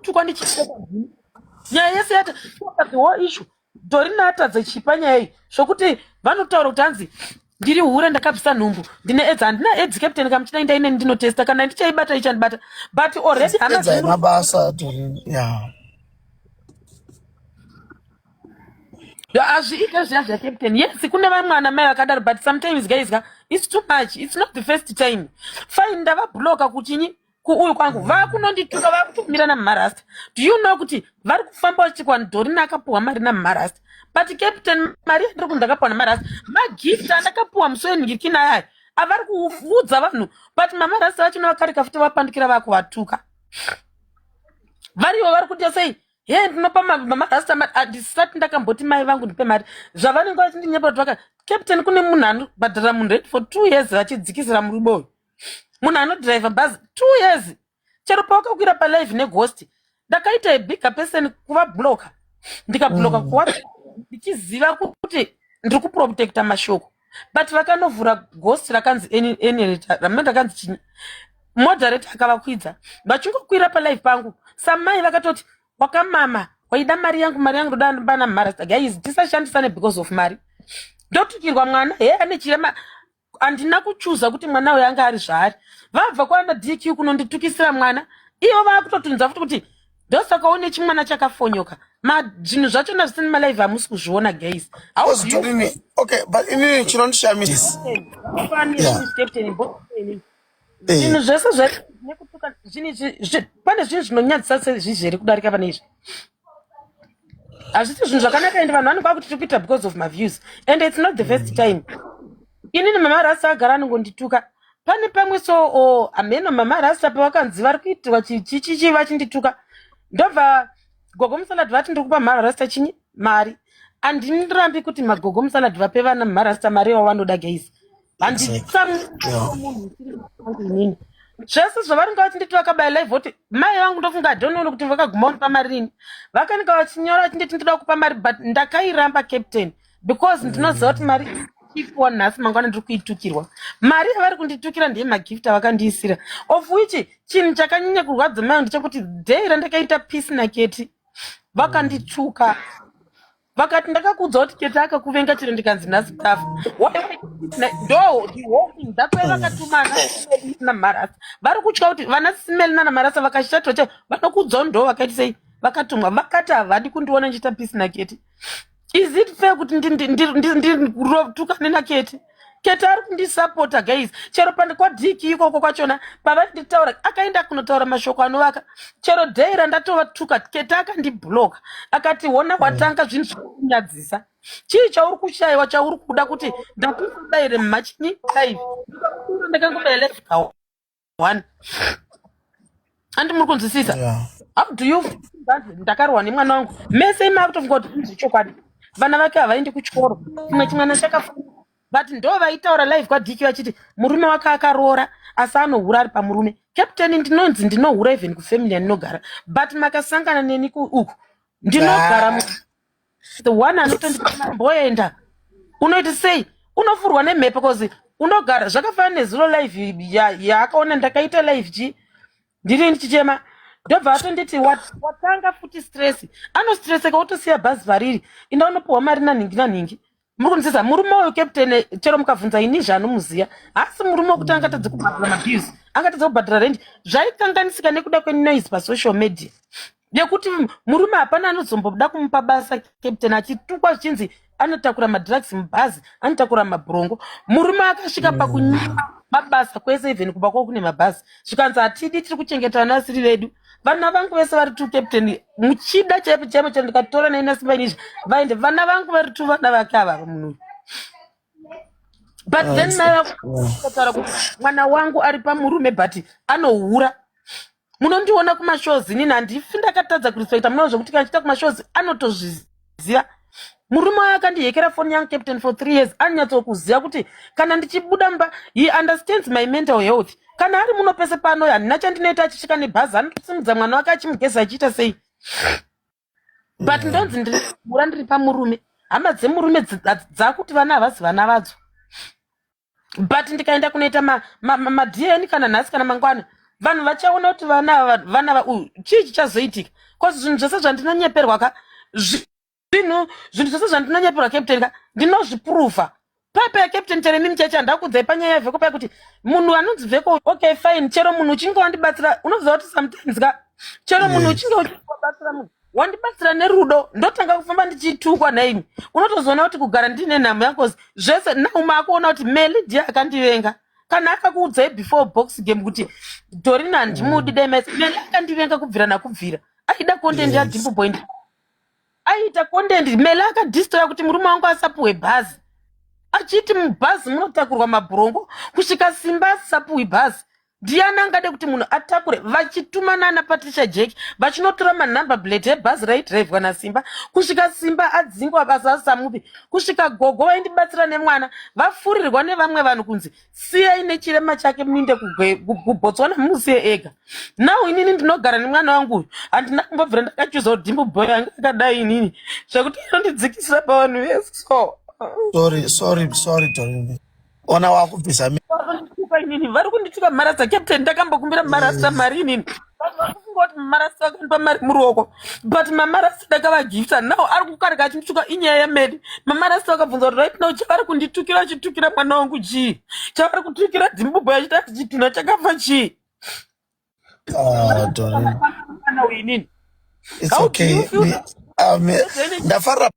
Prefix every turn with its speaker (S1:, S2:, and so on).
S1: kutukwa ndichiita nyaya yese yati the whole issue. Dorina atadza chipa nyaya iyi zvokuti vanotaura kuti hanzi ndiri hure, ndakabvisa nhumbu, ndine aids. Handina aids, Captain. Kamuchida inda ineni ndinotesta, kana ndichaibata ichandibata, but already hama
S2: Edza
S1: dzangu
S2: mabasa Doreen. Yeah.
S1: Hazviite zviya zvaCaptain. Yes, kune vamwe ana mai vakadaro, but sometimes, guys ka, it's too much. It's not the first time. Fine, ndavabloka kuchinyi kuuyu kwangu, vakunondituka, vakutumira namumarasta. Do you know kuti vari kufamba vachiti Dorina akapuhwa mari namumarasta? But Captain, mari yandiri kuti ndakapuhwa namarasta, magift andakapuhwa musi wenhikina ayaya avari kuudza vanhu, but mamarasta vachino vakarika futi vapandukira, vakuvatuka. Varivo vari kuita sei? He, ndinopa mamarasta. Handisati ndakamboti mai vangu ndipe mari zvavanenge vachindinyepa kuti vaka. Captain, kune munhu anobhadhara munhu rent for 2 years vachidzikisira murume uyu, munhu anodhiraivha bhazi 2 years. Chero pawakakwira palive neghost, ndakaita a bigger person kuvabloka, ndikabloka kuwa ndichiziva kuti ndiri kuprotecta mashoko, but vakanovhura ghost rakanzi ramene rakanzi chinyi, moderator akavakwidza vachingokwira palive pangu. Samai vakatoti wakamama waida mari yangu, mari yangu ndoda bana marasta. Guys, tisashandisane because of mari. Ndotukirwa mwana he ane chirema. Handina kuchuza kuti mwana uyu anga ari zvaari. Vabva kwana DQ kunonditukisira mwana, ivo vakutotunza futi kuti ndosaka une chimwana chakafonyoka. Zvinhu zvachona zvisini malive hamusi kuzviona, guys. How
S2: Because
S1: do you
S2: Doreen, okay, but inini chinondishamisa.
S1: Captain, zvinhu zvese nekutuka zvinhu pane zvinhu zvinonyadzisa sezvizvere kudarika pane izvi. Hazvisi zvinhu zvakanaka, ende vanhu vanenge vakuti tiri kuita because of my views, and it's not the first time. Inini Mama Rasta agara anongondituka pane pamwe, so o hameno Mama Rasta pavakanzi vari kuitirwa chichichi vachindituka, ndobva Gogo Musalad vati ndiri kupa Mama Rasta chinyi mari. Handindirambi kuti magogo Musalad vape vana Mama Rasta mari yavo vanoda. Guys, handitsamunhu inini. Zvese zvavanenge vachinditi vakabaya live voti mai vangu, ndofunga adhonono kuti vakaguma kundipa mari rini. Vakanenge vachinyora vachinditi ndoda kupa mari, but ndakairamba, Captain, because ndinoziva kuti mari ipiwa nhasi, mangwana ndiri kuitukirwa. Mari yavari kunditukira ndiye magift avakandiisira, of which chinhu chakanyanya kurwadza mai ndechekuti day randakaita peace naKeti vakandituka, vakati ndakakuudza kuti Keti akakuvenga chero ndikanzi nhasi tafa. Ndo the whole thing. That's why vakatumana namarasa. Vari kutya kuti vana Simeli nana Marasa vakashatwa chai vanokuudzawo ndo vakaiti sei vakatumwa. Vakati havadi kundiona ndichiita peace naKeti. Is it fair kuti nditukane naKeti? Keti ari kundisapota, guys. Chero pande kwadhiki ikoko kwachona pavainditaura, akaenda kunotaura mashoko anovaka. Chero day randatovatuka, Keti akandibloka, akati hona watanga zvinhu zvikunyadzisa. Chii chauri kushayiwa chauri kuda kuti ndatukubayire mumachinyi live? Ndakangobaya live ka one. Andi muri kunzwisisa?
S2: Yeah.
S1: How do you ndakarwa nemwana wangu mese imi akutofunga kuti zvechokwadi vana vake havaendi kuchikoro, chimwe chimwana chakafunga, but ndo vaitaura live kwadhiki vachiti murume wake akaroora asi anohura ari pamurume. Captain, ndinonzi ndinohura even kufamily yandinogara, but makasangana neni uku ndinogara the one anotondimboenda unoiti sei unofurwa nemhepo cause unogara zvakafanana nezuro live yaakaona ndakaita live chi ndiri ndichichema, ndobva atonditi watanga futi stress. Anostresseka otosiya bhazi pariri, inda unopiwa mari nanhingi nanhingi. Muri kunzisa murume uyu, Captain, chero mukabvunza ini zvaanomuziya, haasi murume wekuti angatadze kubhadhara mabills, angatadze kubhadhara rent. Zvaikanganisika nekuda kwenoise pasocial media yekuti murume hapana anozomboda kumupa basa. Captain, achitukwa zvichinzi anotakura madrugs mubhazi, anotakura mabhurongo, murume akasvika pakunyima mabasa kwese, even kumba kwavo kune mabhazi, zvikanzi hatidi, tiri kuchengeta vana vasiri vedu. Vana vangu vese vari two, Captain. Muchida chaipo chaipo chero ndikatora nainasimba inizvi vaende, vana vangu vari two, vana vake ava munhu uyu. But then mai vakutaura kuti mwana wangu ari pamurume but anohura. Munondiona kumashows, inini handifi ndakatadza kurespecta. Munoona zvekuti kana chiita kumashows anotozviziva. Murume wayo akandihekera foni yangu, Captain, for 3 years. Anonyatsokuziva kuti kana ndichibuda mumba, he understands my mental health. Kana ari muno pese pano, handina chandinoita. Achisvika nebhazi anotosimudza mwana wake achimugeza achiita sei, but ndonzi ndiri ndiri pamurume. Hama dzemurume dzakuti vana havasi vana vadzo, but ndikaenda kunoita maDNA kana nhasi kana mangwana. Vanhu vachaona kuti vana ava, vana va uyu, chii chichazoitika? 'Cause zvinhu zvese zvandinonyeperwa ka, zvinhu zvese zvandinonyeperwa, Captain, ka, ndinozviprova. Pepe yaCaptain Cheremini cheche handakudzai panyaya yaVheko paya kuti munhu anonzi Vheko, okay, fine. Chero munhu uchinge wandibatsira, unoziva kuti sometimes ka, chero munhu uchinge uchibatsira munhu, wandibatsira nerudo, ndotanga kufamba ndichitukwa naimi. Unotozoona kuti kugara ndine nhamo yakozi zvese nauma akuona kuti Meli ndiye akandivenga. Kana akakuudzai before box game kuti Dorina handimudi, dai maisi Meli akandivenga kubvira nakubvira. Aida content yaDimple Boy, aiita content. Meli akadistroya kuti murume wangu asapuhwe bhazi, achiti mubhazi munotakurwa mabhurongo kusvika Simba asisapuhwi bhazi. Ndiani angade kuti munhu atakure? Vachitumanana Patricia Jack vachinotora manumber plate ebhazi raidhiraivhwa naSimba kusvika Simba adzingwa basa asisamupi, kusvika gogo vaindibatsira nemwana vafurirwa nevamwe vanhu kunzi siyai nechirema chake muinde kuBotswana, musiye ega. Now inini ndinogara nemwana wangu uyu. Handina kumbobvira ndakachuza kuti Dimple Boy anga akadai inini, zvekuti inondidzikisira pavanhu vese so.
S2: Sorry, sorry, sorry, Doreen. Ona wakubvisa
S1: Varikundituka inini, vari kundituka marasa. Captain, ndakambokumbira marasa mari inini. Vanhu vari kufunga kuti marasa akandipa mari muruoko, but mamarasa ndakavagifta. Now ari kukarika achindituka inyaya yamedi. Mamarasa vakabvunza kuti right now chavari kunditukira, achitukira mwana wangu chii? Chavari kutukira Dimple Boy achiti ati chitunha chakafa chii?
S2: Ah, Doreen.
S1: Mwana uyu inini.
S2: It's
S1: How do
S2: okay.
S1: you feel?
S2: Ndafarira.